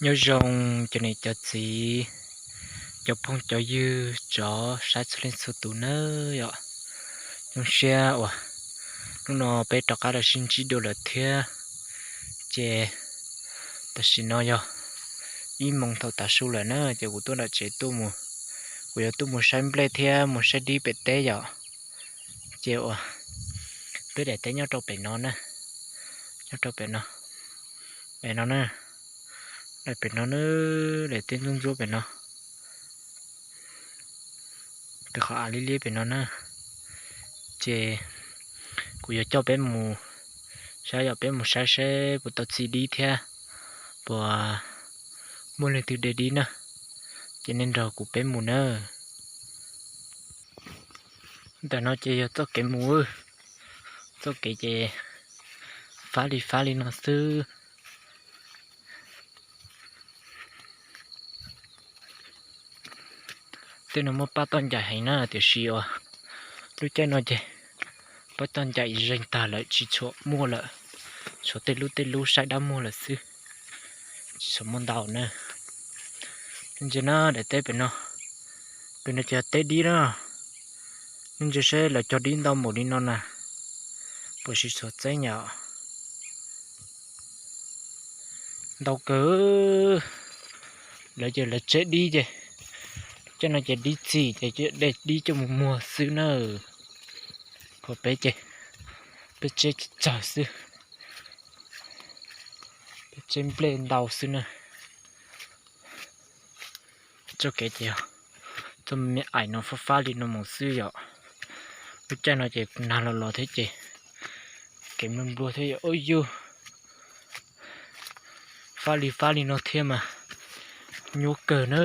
Nyob zoo cov niam cov txiv, cov phooj cov ywg, cov saib txhua leej txhua tus nawb yom. Zoo siab uas hnub no peb rov qab los sib ntsib dua lawm thiab. Ces tam sim no yog ib moos thaum tav su lawm na, ces kuv tuaj nram tsev tuaj mus, kuv yuav tuaj mus saib nplej thiab mus saib dib pem teb yom. Ces uas peb daim teb nyob rau pem no na, nyob rau pem no, pem no na, daim pem no na, daim teb ntxuab ntxuab pem no, pem qhov av liab liab pem no na. Ces kuv yuav coj peb mus saib, yog peb mus saib seb puas tau txi dib thiab puas muaj leej twg de dib na. Ces nej nrog kuv peb mus na. Ntawm no ces yog txoj kev mus, txoj kev ces fab li fab li no xwb. Tej no muaj pab toj ncaim heev na, tiam sis uas lub caij no ces pab toj ncaim zeeg tag lawm, tsis tshua muaj lawm, tshuav tej lub tej lub saib dab muag lawm xwb, tsis tshua muaj ntau na. Ntsia na, daim teb pem no, pem no ces teb dib na. Nej ntsia seb lawv cog dib ntau npaum li no na, puas tsis txhua txeeb yom. Ntau kawg, lawv ces lawv tseb dib ces, coj no ces dib txi ces de dib coj mus muag xwb na. Qhov peb ces peb tseb tsis tsawg xwb, peb tseb nplej ntau xwb na. Txoj kev ces txoj me aim no fab fab li no mus xwb yom. Lub caij no ces nag los los thiab ces kev nplua nplua thiab yom. Ub yug, fab li fab li no thiab mas nyuaj kawg na.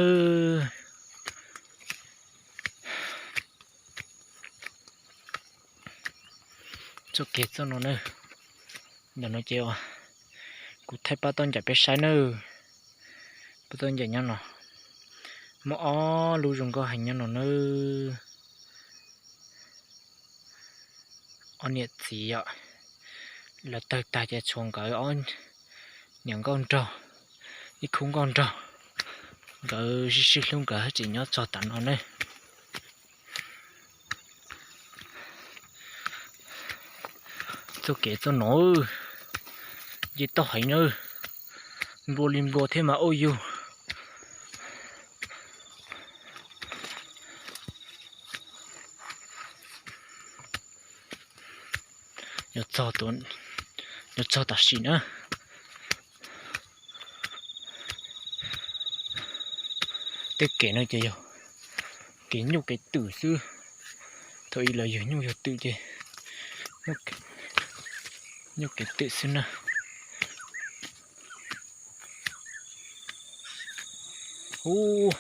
Txoj kev txoj no na, ntawm no ces kuv thaij pab toj ncaim peb saib nawb. Pab toj ncaim nyob no, muaj ob lub zoo nkauj heev nyob no nawb. Ob niam txiv yom, lawv tawg tag ces tshuav nkawd ob niam nkauj nraug, ib khub nkauj nraug, nkawd sib sib hlub nkawd tseem nyob txog tav no ne. Txoj kev txoj no nce toj heev na, nplua li nplua thiab mas ub yug. Yuav txog tam sim na. Tej kev no ces yog kev nyuj kev twm xwb. Thaum ub lawv yug nyuj yug twm ces nyuj kev twm xwb na. Ub,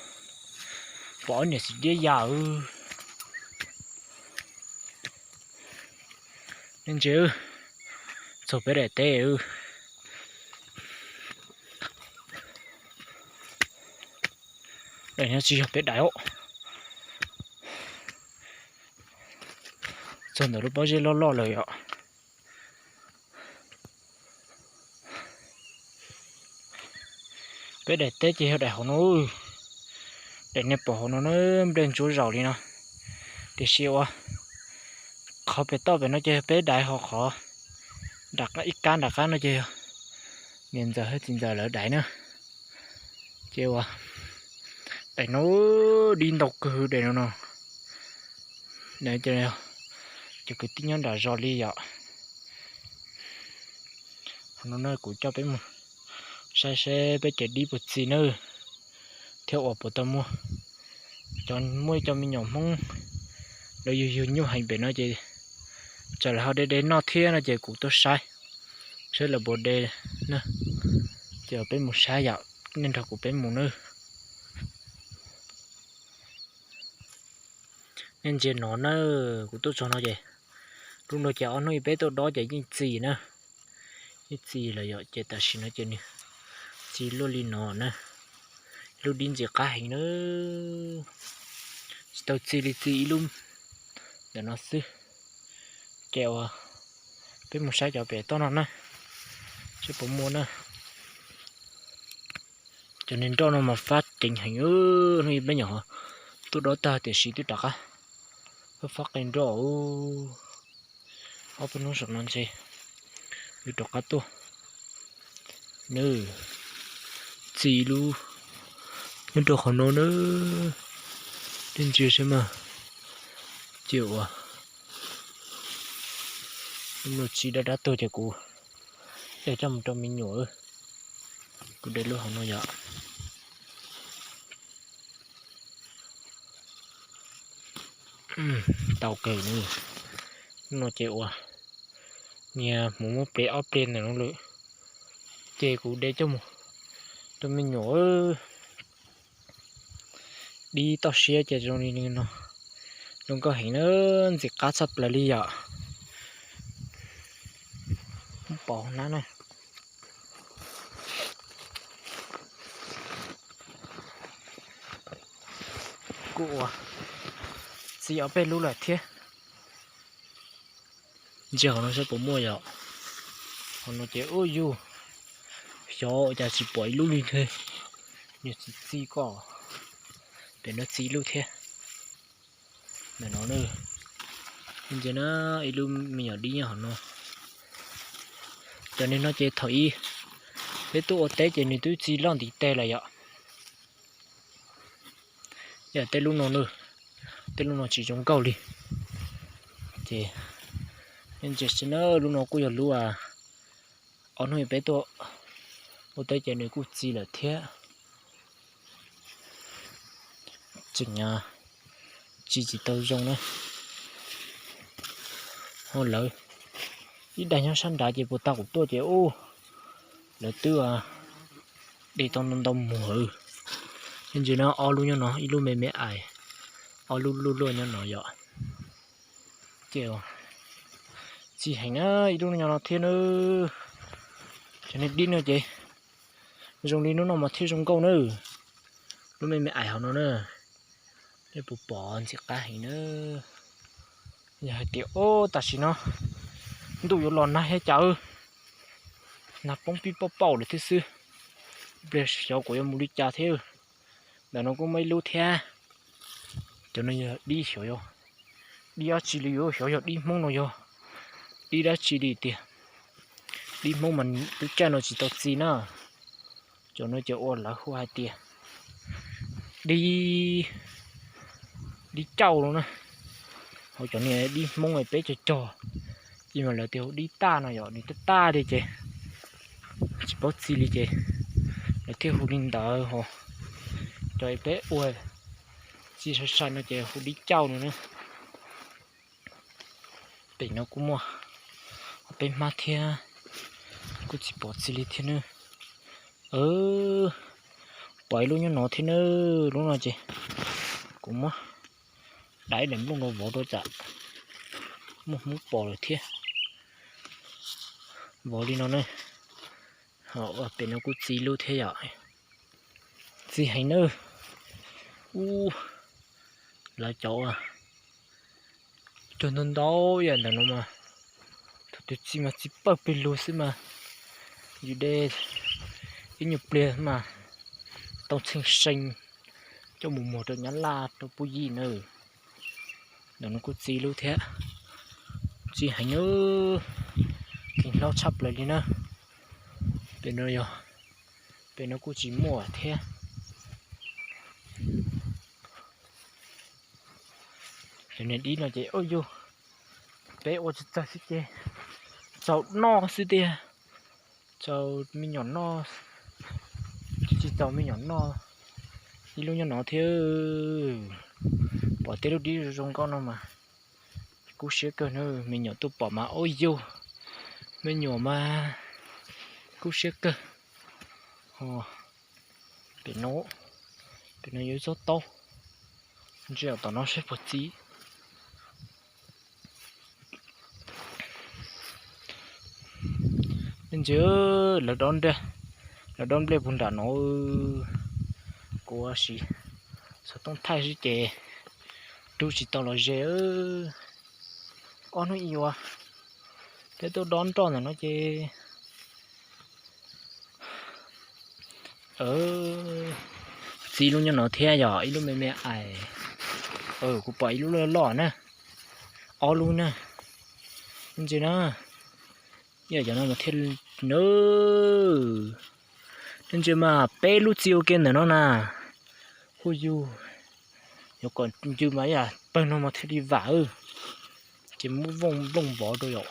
pom ob niam txiv diab yam. Nej ntsia, txog peb daim teb. Daim no tsis yog peb daim os. Txog ntawm lub pob zeb loj loj lawm yom. Peb daim teb ces yog daim hauv no. Daim nej pom hauv no na, nplej ntsuab zaum li no. Tiam sis ua qhov pem toj pem no ces yog peb daim, ho qhov ib kab nram qab no ces yog niam ntxawm thiab txiv ntxawm lawv daim na. Ces ua daim no dib ntau kawg daim no no. Ces kwv tij nyob nram zos li yom. Qhov no na kuv coj peb mus saib seb peb cov dib puas txi na, thiab uas puas tau muaj. Cov muaj ib co me nyuam Hmoob lawv yug yug nyuj heev pem no ces tsam lawv ho de de noj thiab no ces kuv tuaj saib seb lawv puas de na. Ces peb mus saib yom, nej nrog kuv peb mus nawb. Nej ntsia no na, kuv tuaj txog no ces, lub no ces ob hnub peb tuaj dob ces yeej txi na. Yeej txi lawm yom, ces tam sim no ces nws txi luaj li no na. Lub dib ntxim qab heev na, tsis tau txi li, txi ib lub ntawm no xwb. Ces ua peb mus saib cov pem toj no na, seb puas muaj na. Cov niag nroj no mas fab ceev heev, hnub ib peb nyuam tuaj dob tag tiam sis twb rov qab fab qe nroj. Ob peb hnub saum no ntshe yuav rov qab tuaj. Nws txi lub nyob rau qhov no na, nej ntsia saib mas, ces ua lub no txi dab dab tuag ces kuv de coj mus rau me nyuam. Kuv de lub hauv no yom. Tau kawg. Lub no ces ua niag mus muab ple ob ple ntawm no lawm, ces kuv de coj mus rau me nyuam. Dib toj siab ces zoo li no, zoo nkauj heev na, ntxim qab tshaj plaws li yom. Pom na, kuj ua txi ob peb lub lawm thiab. Ntsia hauv no saib puas muaj yom. Hauv no ces ub yug, xyov ua cas tsis pom ib lub li thiab. Nws txi txi koj, pem no txi ib lub thiab. Ntawm no, ntsia na, ib lub me nyuam dib nyob hauv no. Cov niag no ces thaum ub peb tuaj ua teb ces nws twb txi loj ntiv tes lawm yom. Yog tej lub no, tej lub no tsis zoo nkauj li. Ces ntsia na, lub no kuj yog lub ob hnub peb tuaj ua teb ces nws kuj txi lawm thiab. Tseem txi tsis tau zoo na. Ho lawv ib daig nyob sab nrad ces puag ta kuv tuaj ces ub, lawv twb de tau ntau ntau muag. Ntsia na, ob lub nyob no, ib lub me me ais, ob lub luaj luaj nyob no yom. Ces txi heev na, ib lub nyob no thiab na. Cov niag dib no ces zoo li lub no mas thiaj zoo nkauj na. Lub me me ais hauv no na, nej puas pom, ntxim qab heev na. Yog hais tias ub tam sim no ntuj yuav los nag thiab cas, nag poob pib pauj pauj lawm thiab xwb. Pliag xyov kuv yuav mus li cas thiab. Ntawm no kuj muaj ib lub thiab. Cov no yog dib, xyov yog dib dab tsi li, yuav xyov yog dib Hmoob no yog dib dab tsi li tiag. Dib Hmoob mas lub caij no tsis tau txi na. Cov no ces ua lawv hu hais tias dib, dib cauj no na. Ho cov niag dib Hmoob peb cog cog, ces mas lawv tias hu dib taj no yom, nws taj taj li ces tsis paub txi li ces lawv thiaj hu li ntawd ho. Cov peb ua txi sai sai no ces hu dib cauj no na. Pem no kuj muaj ob peb hmab thiab, kuj tsis pom txi li thiab na. Pom ib lub nyob no thiab na, lub no ces kuv muab daim daim nplooj no vov rau tsam muaj hmoob pom lawm thiab. Vov li no na. Pem no kuj txi lub thiab yom. Txi heev na. Ub, lawv cov cog ntau ntau yam ntawm no mas, thaum twg txi mas txi pawg pawg lug xwb mas, yus de ib nyuag pliag mas tau txheej see coj mus muag rau Nyab Laj rau Puj Yig na. Ntawm no kuj txi lub thiab. Txi heev, txi hlob tshaj plaws li na. Pem no yog, pem no kuj tsis muaj thiab. Cov niag dib no ces ua yug, peb ua tsis txawj xwb ces txaus noj xwb tiag. Txaus me nyuam noj, tsis txaus me nyuam noj. Ib lub nyob no thiab. Pom tej lub dib zoo nkauj no mas kub siab kawg na, me nyuam tuaj pom mas ua yug, me nyuam mas kub siab kawg. Pem no, pem no yuav ib tsob taub, ntsia tom no saib puas txi. Nej ntsia, lawv dob nplej, lawv dob nplej puag nram no, kuv ua si xov tooj thaij xwb ces rub tsis tau los ze. Ob hnub ib yuav peb tuaj dob nroj ntawm no ces Txi lub nyob no thiab yog ib lub me me ais. Kuv pom ib lub loj loj na, ob lub na. Ntsis na, yog cov no mas thiaj na. Ntsis mas peb lub txi ua ke ntawm no na. Hu yug, yuav kom ncw mas ib yam pawg no mas thiaj li vam. Ces muab vooj nplooj vov rau yom.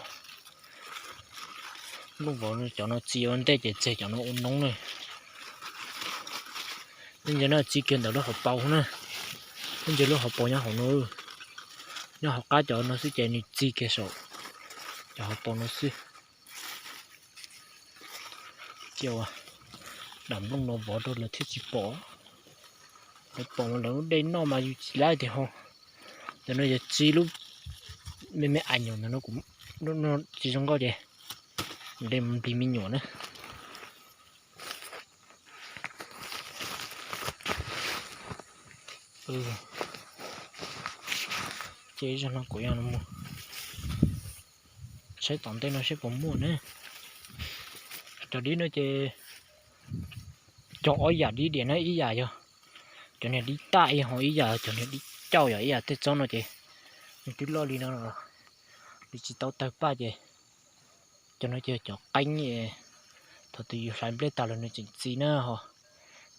Nplooj vov cov no txi ua ntej ces tseg cov no ua noob na. Ntsis na, txi kiag ntawm lub hauv paus na. Ntsis lub hauv paus nyob hauv no, nyob hauv qab cov no xwb ces nws txi kiag saum cov hauv paus no xwb. Cia dam nplooj no vov rau lawv thiaj tsis pom. Lawv pom mas lawv lub dej noj mas yus tsis laib tiag ho. Cov no yog txi lub me me ais nyuam ntawm no, kuv tsis zoo nkauj ces de nplig me nyuam na. Ces zaum no kuv yog mus saib tom ntej no seb puas muaj na. Cov dib no ces cog ob yam dib diam na, ib yam yog cov niag dib taj ib ho ib yam cov niag dib cauj yom, ib yam tej tsob no ces nws twb loj li no los nws tsis tau tawg paj ces cov no ces cov qeeb, thaum twg yus hlais nplej tag los nws tseem txi na ho.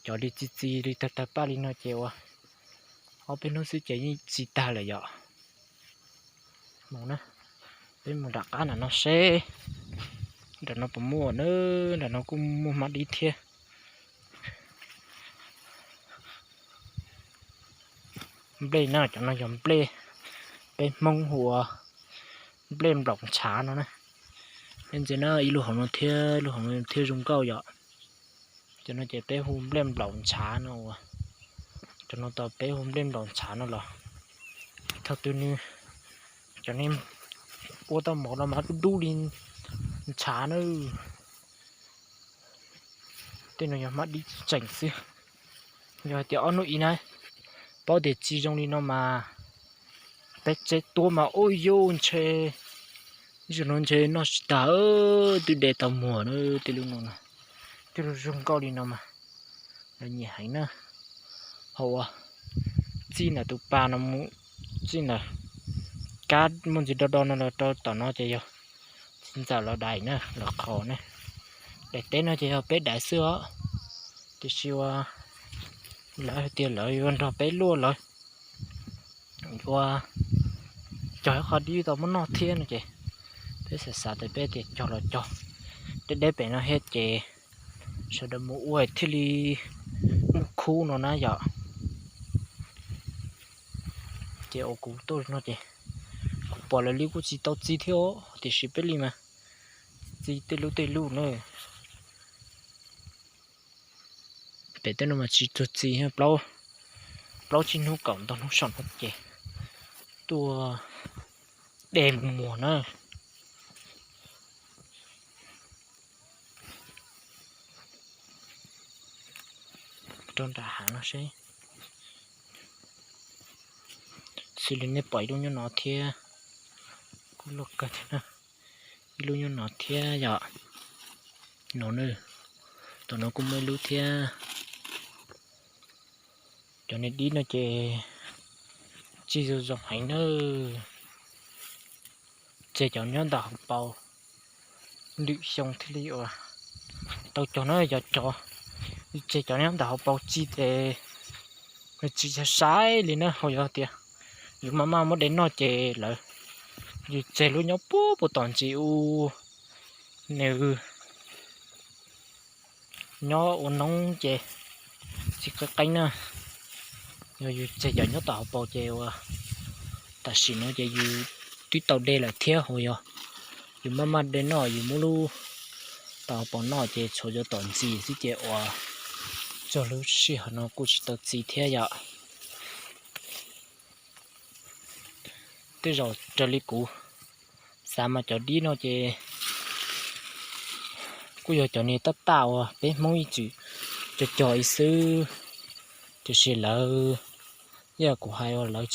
Cov li txi txi li tawg tawg paj li no ces ua ob peb hnub xwb ces yeej txi tag lawm yom. Mus na, peb mus nram qab nram no seb, nram no puas muaj na, nram no kuj muaj hmab dib thiab. Nplej na, cov no yog nplej, peb Hmoob hu ua nplej nplaum ntshav no na. Peb ntxiv na ib lub hauv no thiab, lub hauv no thiab zoo nkauj yom. Cov no ces peb hu nplej nplaum ntshav no ua, cov no tau peb hu nplej nplaum ntshav no los thaum twg nws, cov ne ua tau mov los mas dub dub li ntshav na. Tej no yog hmab dib tseem xwb. Yog hais tias ob hnub ib na, paub tias txi zoo li no mas peb tseb tuab mas ua yuj ntshe, zaum no ntshe noj tsis tag, twb de tau muag na. Tej lub no, tej lub zoo nkauj li no mas lawv nyiam heev na. Hos ua txij ntawm tus pas no mus, txij ntawm kab muaj ntsis do do no los rau tom no ces yog txiv ntxawm lawv dais na, lawv qhos na. Daim teb no ces yog peb dais xwb os, tiam sis ua lawv hais tias lawv yuav nrog peb luaj lawv yuav cog ib qho dib tau muab noj thiab no ces peb xav xav tias peb tias cog los cog deb deb pem no thiab ces sawv daws mus ua thiaj li muaj khub no na yom. Ces ua kuv tuaj no ces kuv pom lawv li kuj tsis tau txi thiab os, tiam sis peb li mas txi tej lub tej lub na. Pem tej no mas tsis txog txi, plaub tsib hnub kaum ntau hnub saum no ces tuaj de mus muag na. Rau nram hav no seb. Xws li nej pom ib lub nyob no thiab, kuj loj kawg thiab na. Ib lub nyob no thiab yom. No na, tom no kuj muaj ib lub thiab. Cov niag dib no ces txi zoo zoo heev na. Tseg cov nyob ntawm hauv paus lwm xyoo thiaj li ua tau cog na, yog cov tseg cov nyob ntawm hauv paus txi ces nws tsis sai sai li na, ho yog tias yus maj maj muab de noj ces lawv, yus tseg lub nyob puag puag tom ntsis u, nws nyob ua noob ces txi qeeb qeeb na. Yog yus tseg cov nyob tom hauv paus ces ua tam sim no ces yus twb tau de lawm thiab, ho yog yus maj maj de noj, yus muab lub tom hauv paus noj ces tshuav cov tom ntsis xwb ces ua txog lub sij hawm no kuj tsis tau txi thiab yom. Tej zaum raws li kuv xav mas cov dib no ces kuj yog cov niag taj taj uas peb Hmoob ib txwm cog cog ib xwb, tiam sis lawv, yog kuv hais uas lawv,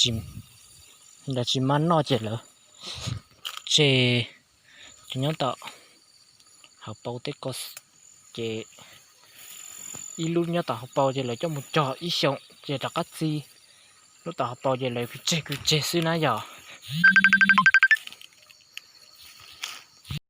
lawv tsis maj noj ces lawv tseg cov nyob tom hauv paus tej ko ces ib lub nyob tom hauv paus ces lawv coj mus cog ib xyoos ces rov qab txi. Lub tom hauv paus ces lawv kwv tseg kwv tseg xwb na yog.